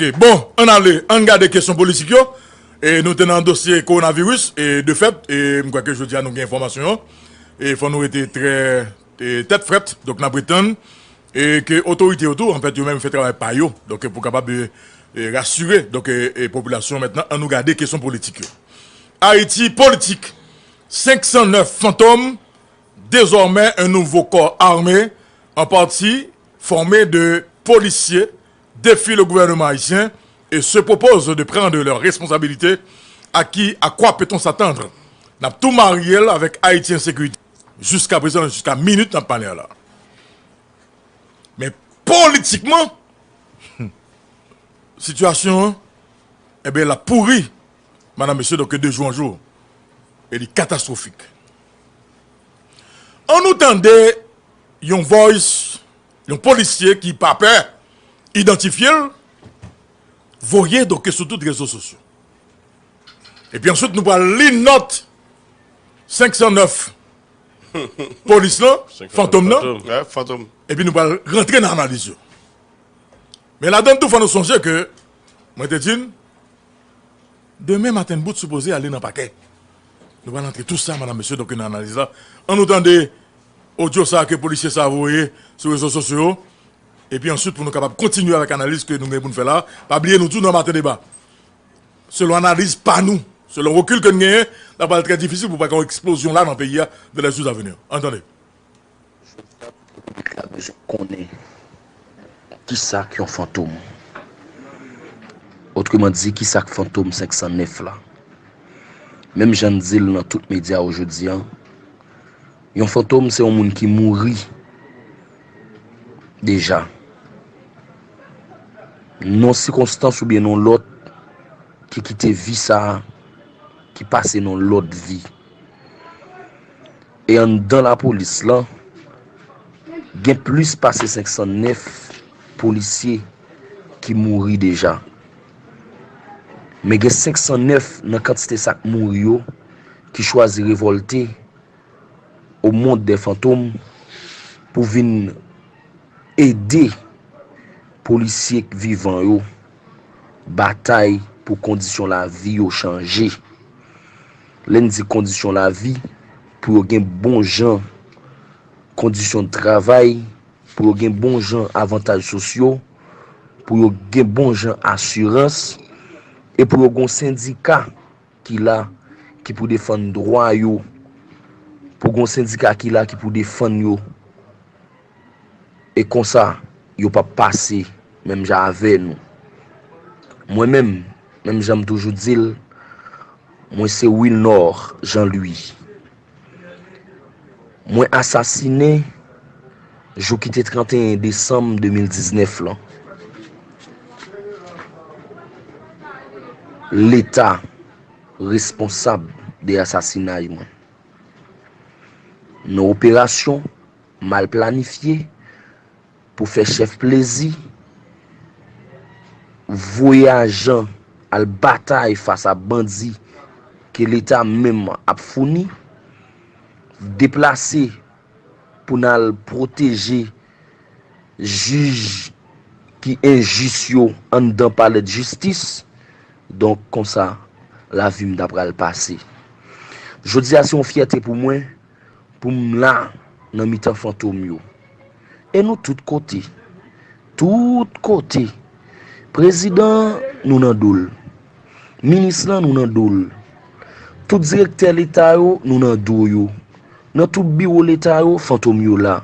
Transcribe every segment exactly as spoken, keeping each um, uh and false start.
Ok, bon, ann ale, ann gade kesyon politik yo. E nou te nan dosye kowonaviris, e de fèt, e m kwè ke jodi a nou gen enfòmasyon an. E fò nou rete trè, e, tèt frèt, donk n ap ret tann. E ke otorite yo tou, anfèt, yo menm fè travay pa yo. Donk, pou kapab, e, e, rasire, donk, e, e, popilasyon an. Mentnan, ann nou gade kesyon politik yo. Ayiti politik, senk san nèf fantòm, désormais un nouveau corps armé, en partie formé de policiers, défie le gouvernement haïtien et se propose de prendre leurs responsabilités. À qui, à quoi peut-on s'attendre? N ap tou marye l avèk Ayiti ensekirite. Jiska prezan, jiska minit n ap pale a la. Men politikman, sitiyasyon an, enben, l ap pouri, madanm, mesye, donk, de jou an jou. E li katastwofik. Ann nou tande yon voice, yon polisye ki pa pè idantifye l, voye, donk, sou tout rezo sosyo. Epi answit, nou pral li nòt senk san nèf polis lan, Senk san nèf fantom nan, fantom. Wè, fantom. Epi nou pral rantre nan analiz yo. Men ladan tou, fò nou sonje ke mwen te di n, demen maten bout sipoze ale nan pakè. Nou pral antre tou sa, madanm, mesye, donk nan analiz la. Ann nou tande odyo sa ke polisye sa voye sou rezo sosyo yo. Epi answit, pou nou kapab kontinye avèk analiz ke nou gen pou n fè la, pa bliye nou tou nan Maten Deba. Selon analiz pa nou, selon rekil ke n genyen, l ap pral trè difisil pou pa gen yon eksplozyon la nan peyi a dans les jours à venir. Ann tande. Piblik la bezwen konnen kisa k yon fantom. Otreman di, kisa k fantom senk san nèf la. Menm jan n di l nan tout medya yo jodi a, yon fantom se yon moun ki mouri deja. Non sikonstans oubyen non lòt ki kite vi sa a, ki pase non lòt vi. E anndan lapolis lan, gen plis pase senk san nèf polisye ki mouri deja. Men gen senk san nèf nan kantite sa k mouri yo ki chwazi revòlte au monde des fantômes pou vin ede polisye k vivan yo batay pou kondisyon lavi yo chanje. Lè n di kondisyon lavi, pou yo gen bon jan kondisyon travay, pou yo gen bon jan avantaj sosyo, pou yo gen bon jan asirans, e pou yo gen yon sendika ki la, ki pou defann dwa yo, pou gen yon sendika ki la ki pou defann yo. E konsa, yo p ap pase menm jan avè nou. Mwen menm, menm jan m toujou di l, mwen se Wilnor Jean Louis. Mwen asasinen jou ki te tranteyen desanm de mil diznèf lan. Leta responsab de asasinay mwen. Nan operasyon mal planifye pou fè chèf plezi, voye ajan al batay fas a bandi ke Leta menm ap founi, deplase pou n al pwoteje jij ki enjis yo anndan palè d jistis. Donk, konsa, lavi m ta pral pase. Jodi a, se yon fyète pou mwen, pou m la nan mitan fantom yo. E nou tout kote, tout kote, prezidan an, nou nan do l. Minis lan, nou nan do l. Tout direktè Leta yo, nou nan do yo. Nan tout biwo Leta yo, fantom yo la.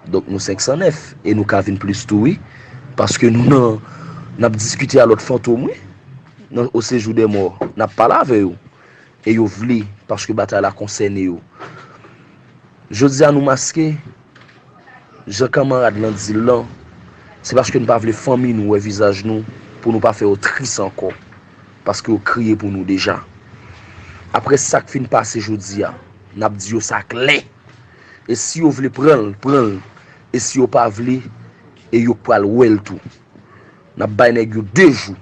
Donk, nou senk san nèf, e nou ka vin plis tou, wi. Paske nou nan, n ap diskite a lòt fantom, wi. Nan, au séjour des morts, n ap pale avè yo. E yo vle, paske batay la konsène yo. Jodi a, nou maske, jan kanmarad lan di l lan, se paske n pa vle fanmi nou wè vizaj nou, pou nou pa fè yo tris ankò, paske yo kriye pou nou deja. Apre sa k fin pase jodi a, n ap di yo sa klè. E si yo vle pran l, pran l. E si yo pa vle, e yo pral wè l tou. N ap bay nèg yo de jou.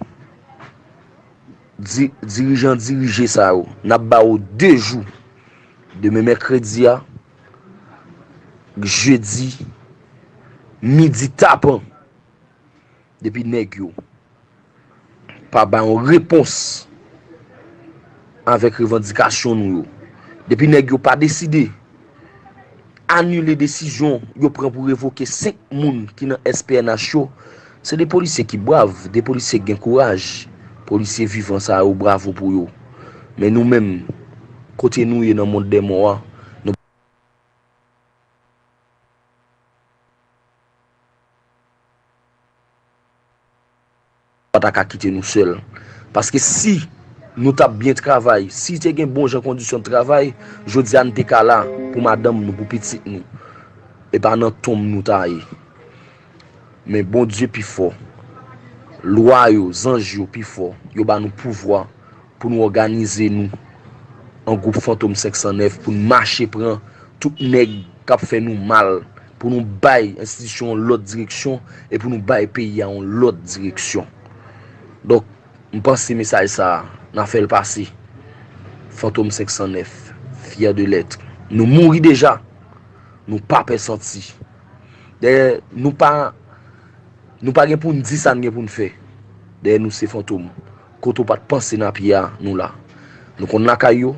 Di-, dirijan dirije sa yo, n ap ba yo de jou. Demen mèkredi a, jedi, midi tapan. Depi nèg yo pa bay yon repons avèk revandikasyon nou yo. Depi nèg yo pa deside anile desizyon yo pran pou revoke senk moun ki nan S P N H yo, se de polisye ki brav, de polisye ki gen kouraj. Polisye vivan sa yo, bravo pou yo. Men nou menm, kote nou ye nan mond dè mò a, nou pa ta ka kite nou sèl. Paske si nou t ap byen travay, si te gen bon jan kondisyon de travay, jodi a n te ka la pou madanm nou, pou pitit nou. E pa nan tonm nou ta ye. Men Bondye pi fò. Lwa yo, zanj yo pi fò. Yo ba nou pouvwa pou nou òganize nou an gwoup Fantom senk san nèf pou n mache pran tout nèg k ap fè nou mal, pou nou bay enstitisyon an lòt direksyon e pou nou bay peyi a yon lòt direksyon. Donk, m panse mesaj sa a, n a fè l pase. Fantom senk san nèf, fier de l'être. Nou mouri deja, nou pa pè santi. Dayè, nou pa, nou pa gen pou n di sa n gen pou n fè. Dayè, nou se Fantom. Kote w pa t panse n ap ye a, nou la. Nou konn lakay yo,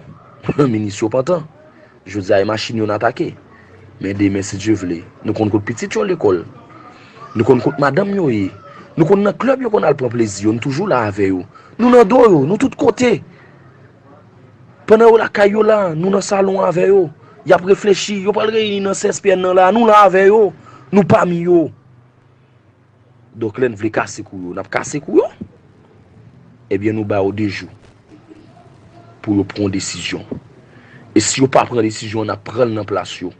minis yo pantan. Jodi a, e machin yo n atake. Men demen, si Dye vle, nou konn kot pitit yo lekòl. Nou konn kot madanm yo ye. Nou konn nan klèb yo konn al pran plezi yo. Nou toujou la avè yo. Nou nan do yo, nou tout kote. Pandan yo lakay yo la, nou nan salon avè yo. Y ap reflechi, yo pral reyini nan C S P N nan la, nou la avè yo. Nou pami yo. Donk, lè n vle kase kou yo, n ap kase kou yo. Ebyen, nou ba yo de jou pou yo pran yon desizyon. E si yo pa pran desizyon, n ap pran l nan plas yo.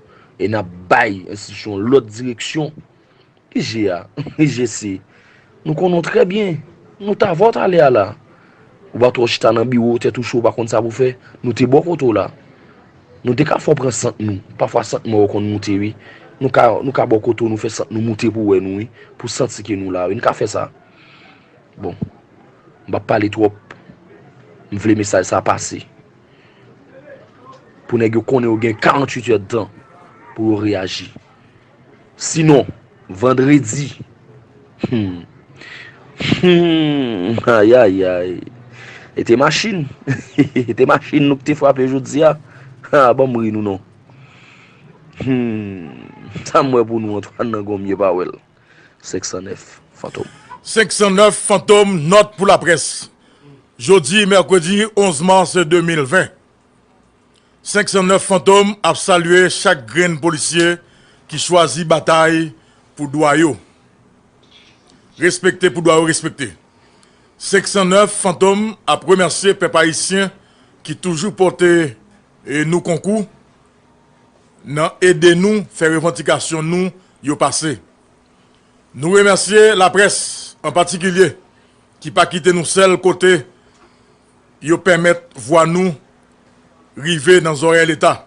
E n ap bay enstitisyon lòt direksyon. I G A, I G C, nou konnen w trè byen. Nou t avè w talè a la. Ou pa twò chita nan biwo, tèt ou cho, ou pa konn sa pou fè. Nou te bò kote w la. Nou te ka fè w pran sant nou. Pafwa sant mò yo konn moute, wi. Nou ka, nou ka bò kote w, nou fè sant nou moute pou wè nou, wi. Pou santi ke nou la, wi. Nou ka fè sa. Bon, m p ap pale twòp. M vle mesaj sa pase. Pou nèg yo konnen yo gen karanntuit èdtan pou yo reyaji. Sinon, vandredi, hmm, hmm, ayayay. E te machin. E te machin nou ki te frape jodi a. Ha, ban m ri nou non. Hmm, sa m wè pou nou, Antoine nan Gonmye pa wè l. Senk san nèf, Fantom. Senk san nèf, Fantom, nòt pou laprès. Jodi, mèkredi onz mas de mil ven. Senk san nèf Fantom ap salye chak grenn polisye ki chwazi batay pou dwa yo. Respekte pou dwa yo respekte. Senk san nèf Fantom ap remèsye pèp ayisyen ki toujou pote, e, nou konkou nan ede nou fè revandikasyon nou yo pase. Nou remèsye laprès an patikilye ki pa kite nou sèl kote yo pèmèt vwa nou rive nan zòrèy Leta.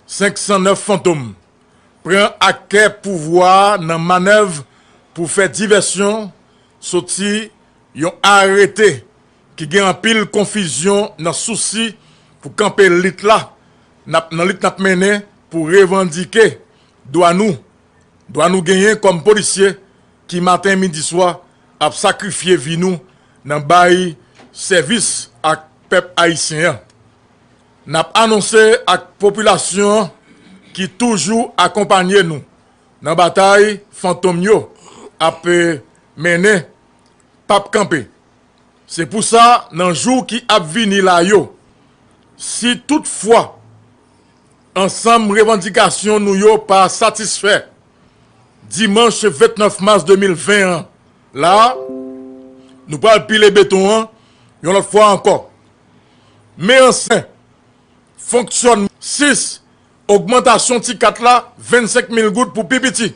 Senk san nèf Fantom pran ak kè pouvwa a nan manèv pou fè divèsyon soti yon arete ki gen anpil konfizyon nan sousi pou kanpe lit la, n ap, nan lit n ap mennen pou revandike dwa nou, dwa nou genyen kòm polisye ki maten, midi, swa ap sakrifye vi nou nan bay sèvis ak pèp ayisyen an. N ap anonse ak popilasyon an ki toujou akonpanye nou nan batay Fantom yo ap, eh, mennen p ap kanpe. Se pou sa, nan jou ki ap vini la yo, si toutfwa ansanm revandikasyon nou yo pa satisfè, dimanch vennèf mas de mil ven an la, nou pral pile beton an yon lòt fwa ankò. Men ansyen fonksyònman. Sis, ogmantasyon ti kat la, vennsenk mil goud pou pi piti.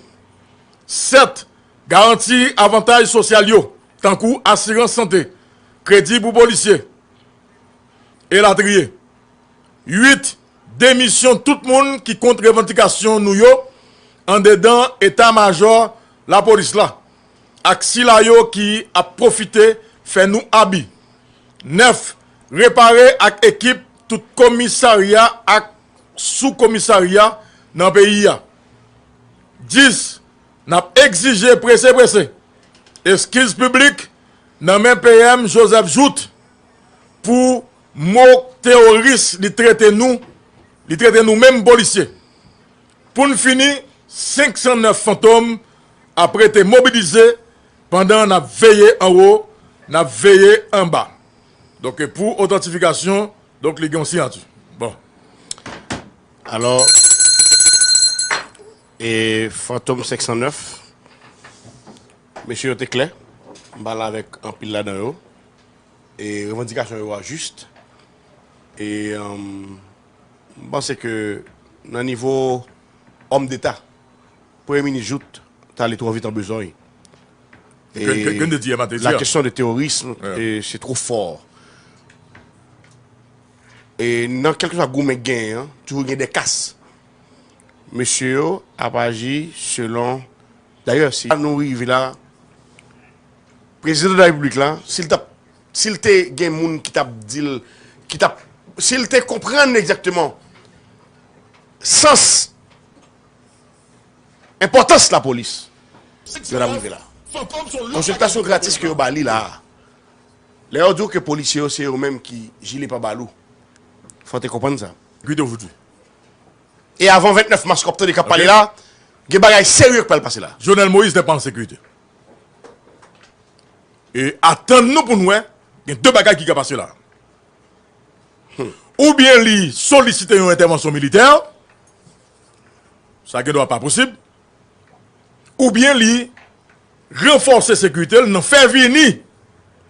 Sèt, garanti avantaj sosyal yo, tankou asirans sante, kredi pou polisye, elatriye. Uit, demisyon tout moun ki kont revandikasyon nou yo andedan eta majò lapolis la ak sila yo ki ap pwofite fè nou abi. Nèf, repare ak ekip tout komisarya ak sou komisarya nan peyi a. Dis, n ap egzije prese prese eskiz piblik nan men P M Joseph Jouthe pou mo teworis li trete nou, li trete nou menm polisye. Pou n fini, senk san nèf fantom ap rete mobilize pandan n ap veye anwo, n ap veye anba. Donk, pou otantifikasyon, donk, li gen yon siyati. Bon. Alò, e Fantom senk san nèf, mesye yo te klè, m pale avèk anpil ladan yo, e revandikasyon yo a jis, e um, m panse ke nan nivo òm deta, Premye Minis Jouthe t ale twò vit an bezwen. Ke n te di yè maten di a. La kesyon de teworism, e, se twò fò. E nan kèlkeswa goumen k genyen an, toujou gen de kas. Mesye yo ap aji selon. Dayè, si nou rive la, prezidan de la repiblik la, si l t ap, si l te gen moun ki t ap di l, ki t ap, si l te konprann egzakteman sans enpòtans lapolis, yo t ap rive la. Konsiltasyon gratis ke yo ba li la a, lè yo di w ke polisye yo se yo menm ki jile pa bal ou, fò w te konprann sa. Ki te fouti. E avan vennèf mas k w ap tande k ap pale la, gen bagay serye k pral pase la. Jovenel Moïse n'est pas en sécurité. E atann nou pou n wè, gen de bagay ki ka pase la. Oubyen li solisite yon entèvansyon militè, sa gen dwa pa posib, oubyen li ranfòse sekirite l nan fè vini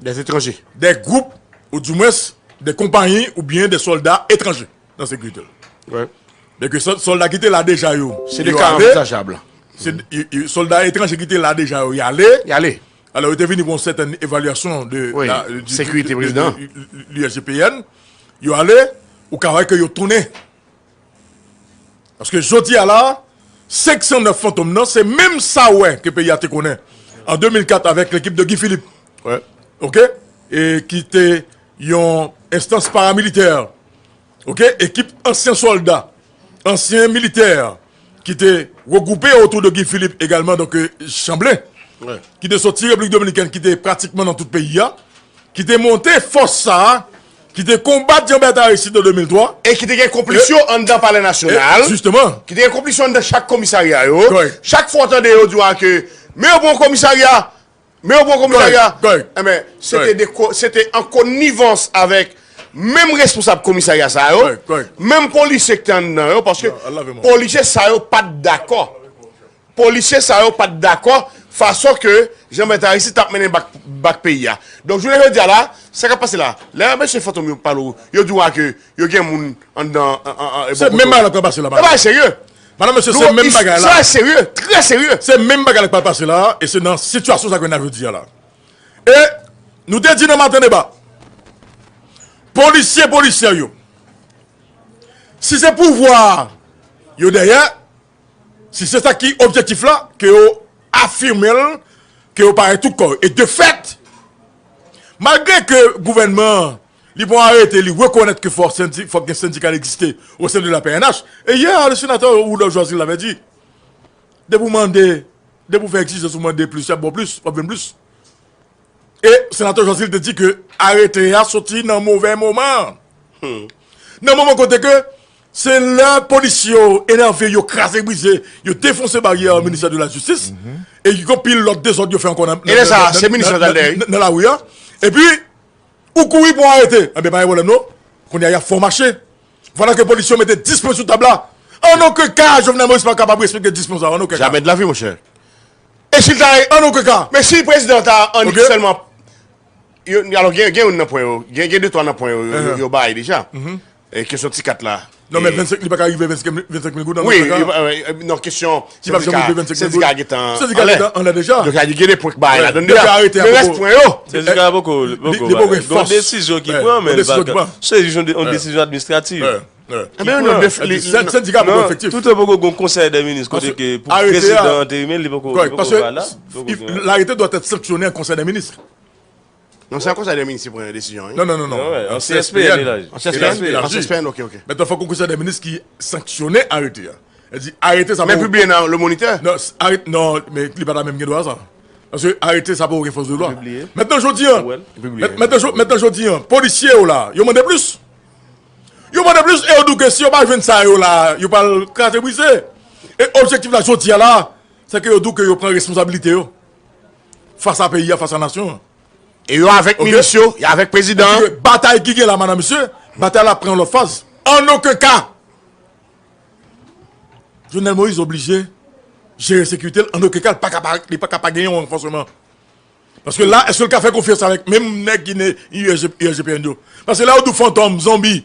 Des étrangers. de gwoup, oudimwens de konpayi oubyen de sòlda etranje nan sekirite l. Wi. Donk, sòlda ki te la deja yo, Se de ka anvizajab. Sòlda etranje ki te la deja yo, y ale. Y ale. Alò, yo te vini pou yon sètèn evalyasyon de Wi, sekirite prezidan. L I S G P N. Yo ale, ou ka wè ke yo tounen. Paske jodi a la, senk san nèf fantom nan, se menm sa w wè ke peyi a te konnen an de mil kat avèk lekip de Guy Philippe. Wi. Oke? E ki te yon enstans paramilitè. Oke? Ekip ansyen sòlda, ansyen militè ki te regwoupe otou de Guy Philippe egalman, donk, Chanblen, ki te soti Repiblik Dominikèn, ki te pratikman nan tout peyi a, ki te monte fòs sa a, ki te konbat Jean Berthe Aristide an de mil twa. E ki te gen konplis yo anndan Palè Nasyonal. Jisteman. Ki te gen konplis yo anndan chak komisarya yo. Chak fwa w tande yo di w a ke, men yo pran komisarya, men yo pran komisarya. Enben, se te de ko- se te an konivans avèk menm responsab komisarya sa yo, menm polisye ki te anndan yo, paske polisye sa yo pa t dakò. Polisye sa yo pa t dakò fason ke Jean Berthe Aristide t ap mennen bak, bak peyi a. Donk, jounen jodi a la, sa k ap pase la, lè mesye Fantom yo pale w, yo di w a ke yo gen moun anndan. Se menm bagay la k ap pase la. E bagay serye. Madanm, mesye, se menm bagay la. Trè serye, trè serye. Se menm bagay la k pral pase la, e se nan sitiyasyon sa ke n ap jodi a la. E nou te di nan Maten Deba, polisye, polisyè yo, si se pouvwa yo dèyè, si se sa ki objektif la, ke yo afime l, ke yo pare tout kò yo. E de fèt, malgre ke gouvènman an, li pran arete, li rekonèt ke fò sendi- fòk gen sendikal egziste au sein de la P N H, e yè, le sénateur Rudolph Joisril l'avait dit, depi w mande, depi w fè egzijans, ou mande plis, y ap ba w plis, w ap jwenn plis. E senatè Joisril te di ke arete a soti nan move moman. Nan moman kote ke se lè polisye yo enève, yo kraze brize, yo defonse baryè ministè de la jistis, e gen anpil lòt dezòd yo fè ankò nan, nan, nan, nan, nan, nan lari a. Epi, ou kouri pou arete. Enben, pa gen pwoblèm non. Kounye a, y ap fè w mache. Vwala ke polisye yo mete dis pwen sou tab la. An okenn ka, Jovenel Moïse pa kapab respekte dis pwen sa yo, an okenn ka. Jamè de lavi, monchè. E si l ta. An okenn ka. Men si prezidan ta annik sèlman. Alò, gen, gen youn nan pwen yo, gen, gen de twa nan pwen yo, yo, yo bay deja. E kesyon ti kat la. Non, men vennsenk, li pa ka rive vennsenk mil goud an okenn ka. Wi, non, kesyon. Li pa janm rive vennsenk mil goud. Sendika gentan anlè. Sendika gentan anlè deja. Donk, sa di gen de pwen k bay ladann deja. Men rès pwen yo. Sendika poko, poko bay. Gon desizyon ki pran, men li pa ka. Se jis yon desizyon administratif. Ebyen, non, sendika poko efektif. Tout poko gon konsèy dè minis kote ke pou prezidan enterimè, li poko, li poko bay la. L'arrêté doit être sanctionné en conseil des ministres. Non, se an konsèy dè minis ki pran desizyon, wi. Non, non, non, non. An C S P N. An C S P N? An C S P N, ok, ok. Mentnan, fòk yon konsèy dè minis ki sanksyone arete a. Sa di, arete sa. Men pibliye nan Le Moniteur? Non, arete, non, men li pa ta menm gen dwa sa. Paske arete sa poko gen fòs de lwa. Mentnan jodi an, mentnan jodi an, polisye yo la, yo mande plis. Yo mande plis e yo di w ke si yo pa jwenn sa yo la, yo pral kraze brize. E objektif la jodi a la, se ke yo di w ke yo pran responsabilite yo fas a peyi a, fas a nasyon an. E yo avèk minis yo, yo avèk prezidan an. Batay ki gen la, madanm, mesye, batay la pran yon lòt faz. An okenn ka, Jovenel Moïse oblije jere sekirite l, an okenn ka, li pa ka pa, li pa ka pa genyen yon ranfòsman. Paske la, èske l ka fè konfyans avèk menm nèg ki ne I L G P N yo? Paske la, yo di w fantòm, zonbi.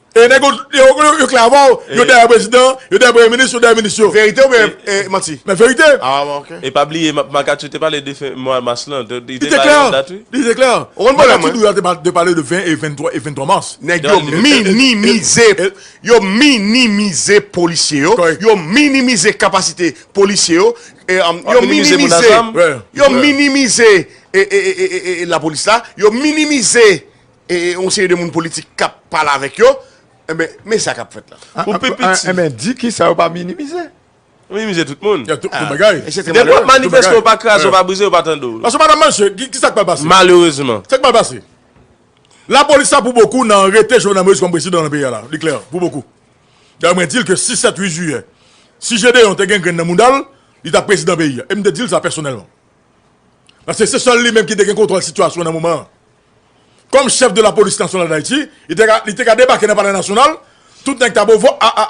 E nèg yo, yo, yo, yo klè avè w, yo dèyè prezidan, yo dèyè premye minis, yo dèyè minis yo. Verite oubyen manti? Men verite. Ah, bon, ok. E pa bliye, Marc Arthur te pale de fen mwa mas lan. Li te klè. Li te klè. Ou konn pwoblèm mwen? Marc Arthur te pale de ven e venntwa, e venntwa mas. Nèg yo minimize, yo minimize polisye yo, yo minimize kapasite polisye yo, e, um, yo minimize, yo minimize e, e, e, e, e, e lapolis la, yo minimize e, e, yon seri de moun politik k ap pale avèk yo. Enben, men sa k ap fèt la. Pou pi piti. Enben, di ki sa yo pa minimize. Minimize tout moun. Tout bagay. Nenpòt manifeste, yo pa kraze, yo pa brize, yo pa tande w. Paske, madanm, mesye, ki, ki sa k pral pase? Malerezman. Sa k pral pase? Lapolis la, pou bokou, nan rete Jovenel Moïse kòm prezidan nan peyi a la. Li klè, pou bokou. Dayè, mwen di l ke sis, sèt, uit jiyè, si Jedeon te gen grenn nan mouda l, li t ap prezidan peyi a. E m te di l sa pèsonèlman. Paske se sèl li menm ki te gen kontwòl sitiyasyon nan moman an. Kòm chèf de la polis nasyonal d Ayiti, li te ka, li te ka debake nan Palè Nasyonal, tout nèg t ap avo-, a, a,